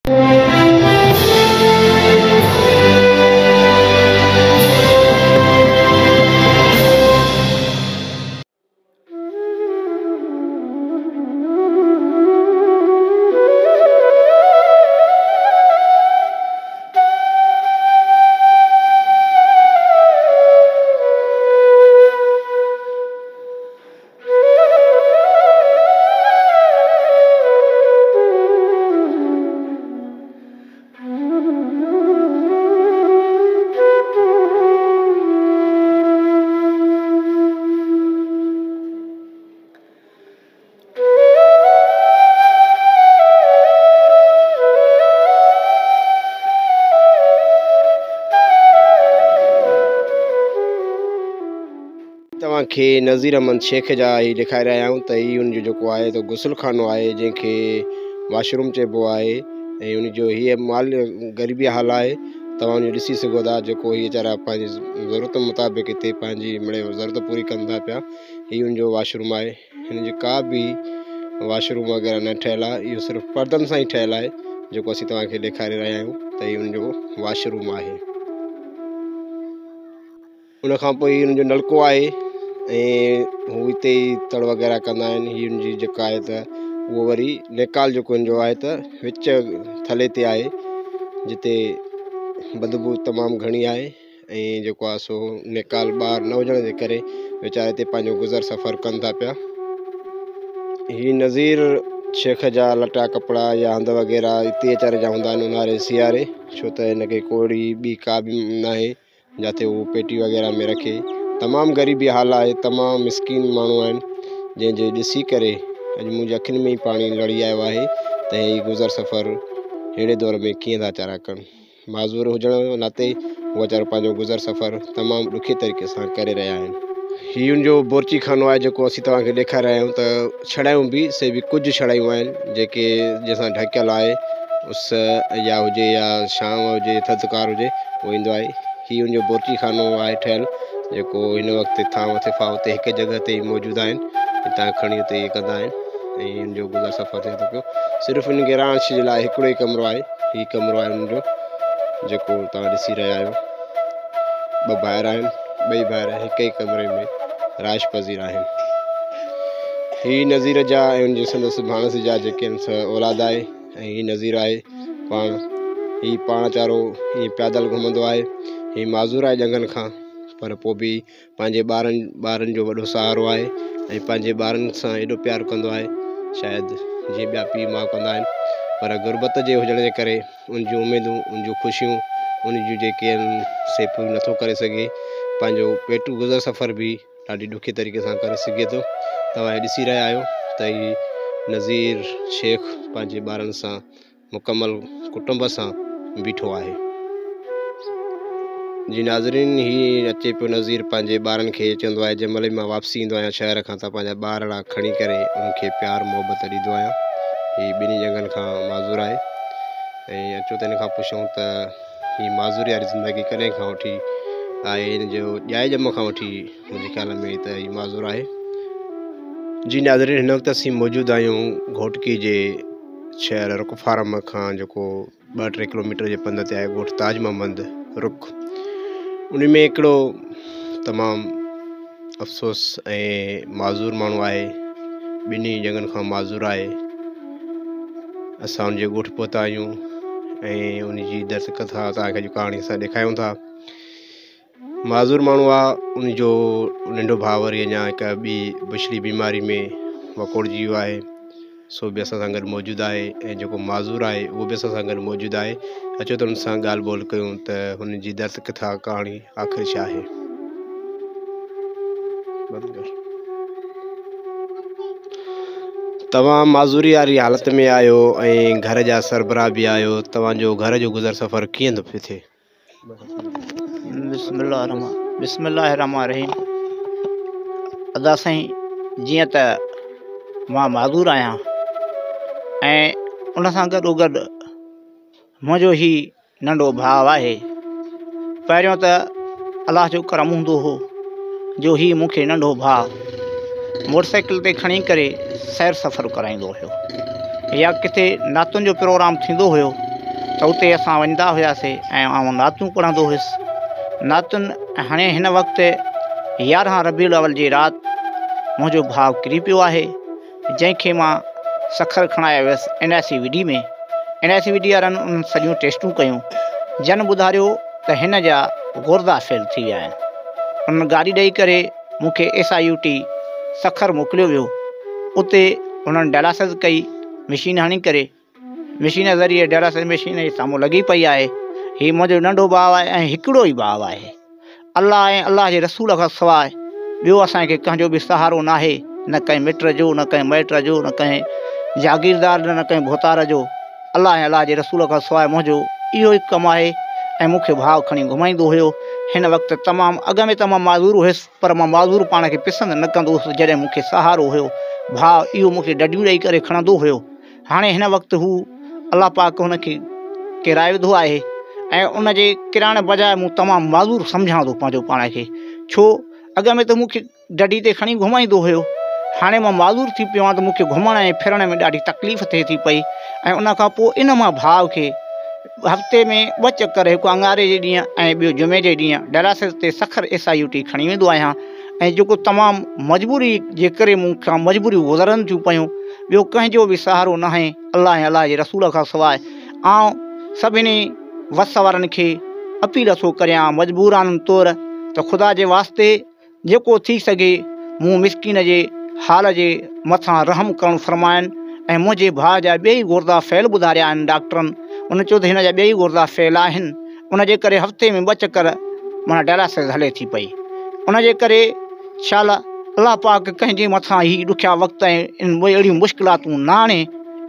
توهان کي نظير احمد شيخ جا هي ڏيکاري رهيا آهيون ته هي ان جو جيڪو آهي ته غسل خانو آهي جنهن کي واش روم چئبو آهي ۽ ان جو هي مال غريبي حال آهي توهان ان جو ڏسي سگهو ٿا جيڪو هي ويچارا پنهنجي ضرورت مطابق هتي پنهنجي مڙي ضرورت پوري ڪن ٿا پيا هي ان جو واش روم آهي هن جي ڪا به واش روم وغيره نه ٺهيل آهي اهو صرف پردن سان ئي ٺهيل آهي جيڪو اسين توهان کي ڏيکاري رهيا آهيون ته هي ان جو واش روم آهي. ان کان پوء هي ان جو نلڪو آهي ۽ هو هتي ئي تڙ وغيره ڪندا آهن هي ان جي جيڪا آهي ته اهو وري نيڪال جيڪو ان جو آهي ته وچ ٿلهي تي آهي جتي بدبو تمام گهڻي آهي ۽ جيڪو آهي سو نيڪال ٻاهر نه هجڻ جي ڪري ويچارا هتي پنهنجو گذر سفر ڪن ٿا پيا. هي نظير شيخ جا لٽا ڪپڙا يا هنڌ وغيره هتي ويچاري جا هوندا آهن اونهاري سياري ڇو ته هن کي ڪوڙي ٻي ڪا به ناهي. جاتي هو پيٽي وغيره ۾ رکي تمام غريبي حال آهي تمام مسڪين ماڻهو آهن جنهن جي ڏسي ڪري اڄ منهنجي اکين ۾ ئي پاڻي لڙي آيو آهي ته هي گذر سفر ههڙي دور ۾ ڪيئن ٿا ويچارا ڪن معذور هجڻ ناتي هو ويچارو پنهنجو گذر سفر تمام ڏکي طريقي سان ڪري رهيا آهن. هي ان جو بورچي خانو آهي جيڪو اسين توهان کي ڏيکاري رهيا آهيون ته ڇڙايون به سي به ڪجهه ڇڙايون آهن جيڪي جنهن سان ڍڪيل آهي اس يا هجي يا ڇانو هجي ٿڌڪار هجي اهو ايندو آهي. هي ان جو بورچي خانو آهي ٺهيل جيڪو هن وقت ٿانو ٿڦا اتي هڪ جڳهه تي ئي موجود آهن. هتان کڻي اتي اهي ڪندا آهن ۽ ان جو گذر سفر ٿئي ٿو پيو. صرف ان کي رهائش جي لاء هڪڙو ئي ڪمرو آهي. هي ڪمرو آهي ان جو جيڪو توهان ڏسي رهيا آهيو. ٻه ڀائر آهن ٻئي ڀائر هڪ ئي ڪمري ۾ رهائش پذير آهن. هي نذير جا ۽ ان جي سندس ڀاڻس جا جيڪي آهن سو اولاد آهي. ۽ هي نظير آهي پاڻ هي پاڻ ويچارو ائين پيادل گهمندو آهي هي معذور آهي ڄنگهن کان پر پوء به پنهنجي ٻارن ٻارن جو وڏو سهارو آهي ۽ پنهنجي ٻارن سان ايڏو پيار ڪندو آهي شايد جيئن ٻيا پيء ماء ڪندا آهن پر غربت جي هجڻ جي ڪري ان جون اميدون ان جون خوشيون ان جون جيڪي آهن سي پوريون نٿو ڪري سگهي پنهنجو پيٽ گذر سفر به ڏاڍي ڏکي طريقي سان ڪري سگهي ٿو. توهان هي ڏسي رهيا آهيو ته هي نظير شيخ پنهنجي ٻارن سان مڪمل ڪٽنب سان بيٺو آهي. جي ناظرين هي اچي پيو نظير پنهنجي ٻارن کي چوندو آهي جنهن مهل به مان واپسي ايندو آهيان شهر کان ته پنهنجا ٻارڙا کڻي ڪري انهن کي پيار محبت ڏيندو آهيان. هي ٻنهي ڄنگهن کان معذور آهي ۽ اچو ته هن کان پڇون ته هي معذوري واري زندگي ڪڏهن کان وٺي آهي هن جو ڄائي ڄم کان وٺي منهنجي خيال ۾ ته هي معذور آهي. جي ناظرين هن وقت اسين موجود آهيون گهوٽڪي جي شهر رڪ فارم کان جيڪو ٻه ٽي ڪلوميٽر جي پنڌ تي آهي ڳوٺ تاج محمد رڪ ان ۾ هڪڙو تمام افسوس ۽ معذور ماڻهو آهي ٻنهي ڄنگهن کان معذور آهي اسان ان جي ڳوٺ پهتا آهيون ۽ ان جي درد ڪٿا توهان کي اڄ ڪهاڻي اسان ڏيکاريون ٿا معذور ماڻهو آهي ان جو ننڍو ڀاء وري اڃا هڪ ٻي بڇڙي بيماري ۾ وڪوڙجي ويو آهي سو به اسان سان گڏ موجود آهي ۽ جيڪو معذور آهي اهو به اسان سان گڏ موجود آهي اچو ته ان سان ڳالهه ٻولهه ڪيون ته هن جي درد ڪٿا ڪهاڻي آخر ڇا آهي. توهان معذوري واري حالت ۾ آهيو ۽ گهر جا سربراهه به آهيو توهان جو گهر جو گذر سفر ڪيئن ٿو پيو ٿئي؟ بسم الله الرحمن بسم الله الرحمن الرحيم ادا سائين جيئن ته مان معذور آهيان ۽ ان سان گڏو گڏ منهنجو هي ننڍو ڀاء آهي. پهريون ته الله جو ڪرم هوندو هو جو هي مون کي ننڍو ڀاء موٽر سائيڪل تي کڻي ڪري سير سفر ڪرائيندو هيو يا ڪٿي نعتن جو پروگرام ٿيندو هيو. ته اتي اسان وڃندا هياسي ۽ آئون نعتون پڙهندو هيس. نعتن هاڻي هن وقت 11 ربيع الاول جي رات منهنجو ڀاء ڪري پيو آهي، جنهن کي مان سکر کڻائي ويس N I C V D ۾. N I C V D وارن انهن سڄيون ٽيسٽون ڪيون، جن ٻڌاريو ته هن جا گردا فيل ٿي ويا آهن. انهن گاڏي ڏئي ڪري مون کي S I U T Sukkur موڪليو ويو. اتي انهن ڊائلاسز ڪئي، مشين هڻي ڪري مشين ذريعي ڊائلاسز مشين جي سامهون لڳي پئي آهي. هي منهنجو ننڍو ڀاء آهي ۽ هڪڙو ئي ڀاء آهي. الله ۽ الله جي رسول کان سواء ٻيو اسان کي ڪنهن جو به سهارو ناهي، نه ڪنهن مٽ جو، نه ڪنهن مائٽ جو، نه ڪنهن جاگيردار، نه ڪنهن ڀوتار جو. الله ۽ الله جي رسول کان سواء منهنجو اهو ئي ڪم آهي ۽ مون کي ڀاء کڻي گهمائيندو هيو. هن وقت تمام اڳ ۾ ته مان معذور هيس پر مان معذور پاڻ کي پسند نه ڪندو هوس. جڏهن مون کي سهارو هيو ڀاء اهو مون کي ڊڊيون ڏئي ڪري کڻندو هيو. هاڻي هن وقت هو الله پاڪ هن کي ڪيرائي وڌو آهي ۽ ان جي ڪيرائڻ بجاء مون تمام معذور سمجهان ٿو پنهنجو پاڻ کي. ڇو اڳ ۾ ته مون کي ڊڊي تي کڻي گهمائيندو هيو، هاڻي مان معذور ٿي پيو آهيان ته مون کي گهمڻ ۽ ڦرڻ ۾ ڏاڍي تڪليف ٿئي ٿي پئي. ۽ ان کان پوء ان مان ڀاء کي هفتي ۾ ٻه چڪر، هڪ اڱاري جي ڏينهن ۽ ٻيو جمعي جي ڏينهن ڊائلاسز تي سکر ايس I U ٽي کڻي ويندو آهيان ۽ جيڪو تمام مجبوري جي ڪري مون کان مجبوريون گذرن ٿيون پيون. ٻيو ڪنهن جو به سهارو ناهي الله ۽ الله جي رسول کان سواء. آئون سڀني وس وارن کي اپيل ٿو ڪريان مجبورانه طور ته خدا جي واسطي جيڪو ٿي سگهي مون مسڪين جي حال جي مٿان رحم ڪرڻ فرمائن. ۽ منهنجي ڀاء جا ٻئي گردا فيل ٻڌاريا آهن ڊاڪٽرن، ان چيو ته هن جا ٻئي گردا فيل آهن، ان جي ڪري هفتي ۾ ٻه چڪر معنيٰ ڊائلاسز هلي ٿي پئي. ان جي ڪري شال الله پاڪ ڪنهن جي مٿان هي ڏکيا وقت ۽ اهڙيون مشڪلاتون نه آڻي.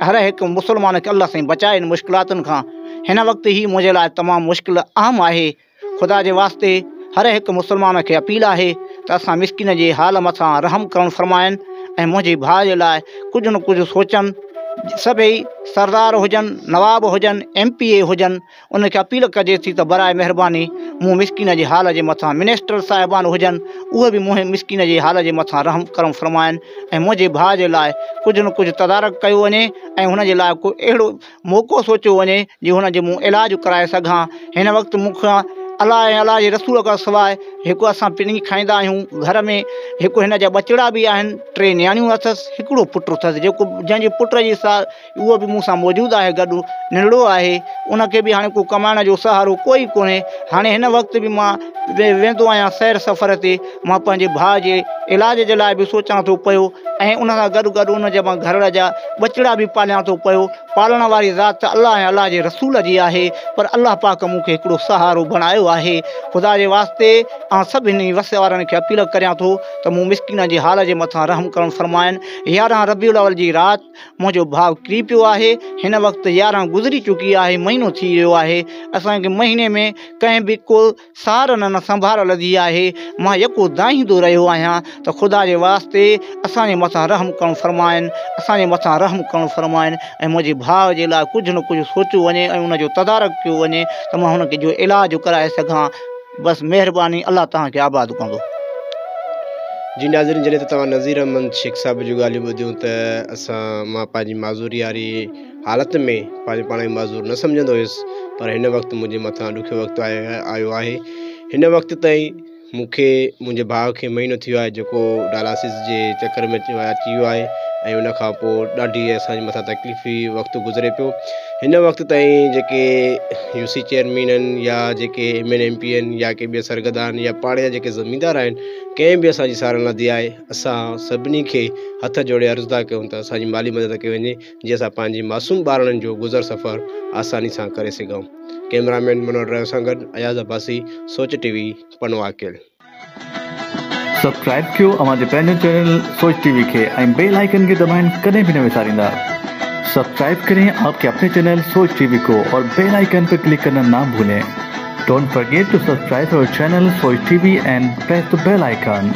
هر هڪ مسلمان کي الله سائين بچائي ان مشڪلاتن کان. هن وقت هي منهنجي لاء تمام مشڪل اهم آهي. خدا جي واسطي هر هڪ مسلمان کي اپيل آهي ته اسان مسڪين جي حال مٿان رحم ڪرڻ فرمائن ۽ منهنجي ڀاء جي لاء ڪجهه نه ڪجهه سوچن. سڀئي سردار هجن، نواب هجن، ايم پي اي هجن، ان کي اپيل ڪجي ٿي ته براء مهرباني مون مسڪين جي حال جي مٿان منسٽر صاحبان هجن اهي به مون مسڪين جي حال جي مٿان رحم ڪرم فرمائن ۽ منهنجي ڀاء جي لاء ڪجهه نه ڪجهه تدارڪ ڪيو وڃي ۽ هن جي لاء ڪو اهڙو موقعو سوچيو وڃي جي هن جو مون علاج ڪرائي سگهان. هن وقت مون کان الله ۽ الله جي رسول کان سواء هڪ اسان پني کائيندا آهيون گهر ۾ هڪ هن جا ٻچڙا به آهن، ٽي نياڻيون اٿس، هڪڙو پٽ اٿس جيڪو جنهن جي پٽ جي سا اهو به مون سان موجود آهي گڏ ننڍڙو آهي ان کي به هاڻي ڪو ڪمائڻ جو سهارو ڪوئي ڪونهي. هاڻي هن وقت به مان ويندو آهيان سير سفر تي، مان پنهنجي ڀاء جي علاج جي لاء به سوچان ٿو پيو ۽ ان سان گڏ گڏ ان جا مان گهر جا ٻچڙا به پاليان ٿو پيو. پالڻ واري ذات ته الله ۽ الله جي رسول جي آهي پر الله پاڪ مون کي هڪڙو سهارو بڻايو آهي. خدا جي واسطي آئون سڀني وس وارن کي اپيل ڪريان ٿو ته مون مسڪين جي حال جي مٿان رحم ڪرڻ فرمائن. 11 ربيع الاول جي رات منهنجو ڀاء ڪري پيو آهي. هن وقت 11 گذري چڪي آهي، مهينو ٿي ويو آهي. اسان کي مهيني ۾ ڪنهن به ڪو سار نه سنڀار لڌي آهي. مان يڪو دانهيندو رهيو آهيان ته خدا جي واسطي اسان جي مٿان رحم ڪرڻ فرمائن، اسان جي مٿان رحم ڪرڻ فرمائن ۽ منهنجي ڀاء جي لاء ڪجهه نه ڪجهه سوچيو وڃي ۽ ان جو تدارڪ ڪيو وڃي ته مان هن جو علاج ڪرائي سگهان. بس مهرباني الله توهان کي آباد ڪندو. جي ناظرين جڏهن ته توهان نذير احمد شيخ صاحب جون ڳالهيون ٻڌيون ته اسان مان پنهنجي معذوري واري حالت ۾ پنهنجو پاڻ کي معذور نه سمجهندو هيس پر هن وقت منهنجي مٿان ڏکيو وقت آيو آهي هن وقت تائين مون کي منهنجي ڀاء کي مهينو ٿي ويو آهي جيڪو ڊائلاسز جي چڪر ۾ اچي ويو آهي ۽ ان کان پوء ڏاڍي اسان جي مٿان تڪليفي وقت گذري پيو هن وقت تائين جيڪي يو سي چيئرمين آهن يا جيڪي ايم اين ايم پي آهن يا ڪي ٻيا سرگدا آهن يا پاڙي جا جيڪي زميندار آهن ڪنهن به اسان جي سار نه لڌي آهي اسان سڀني کي هٿ جوڙي عرض ٿا ڪيون ته اسان جي مالي مدد ڪئي وڃي جيئن اسان پنهنجي معصوم ٻارڙن جو گذر سفر آساني سان ڪري سگهون. ڪئميرا مين منور ريو سان گڏ اياز عباسي، سوچ ٽي وي، پنوعاقل. سبسڪرائب ڪيو اوهان جي پنهنجو چينل سوچ ٽي وي کي ۽ بيل آئيڪن کي دٻائڻ ڪڏهن به نه وساريندا. سبسڪرائب ڪرين آپ ڪي اپني چينل سوچ ٽي وي ڪو اور بيل آئيڪن پر ڪلڪ ڪرنا نا ڀولين. Don't forget to subscribe our channel Soch T V and press the bell icon.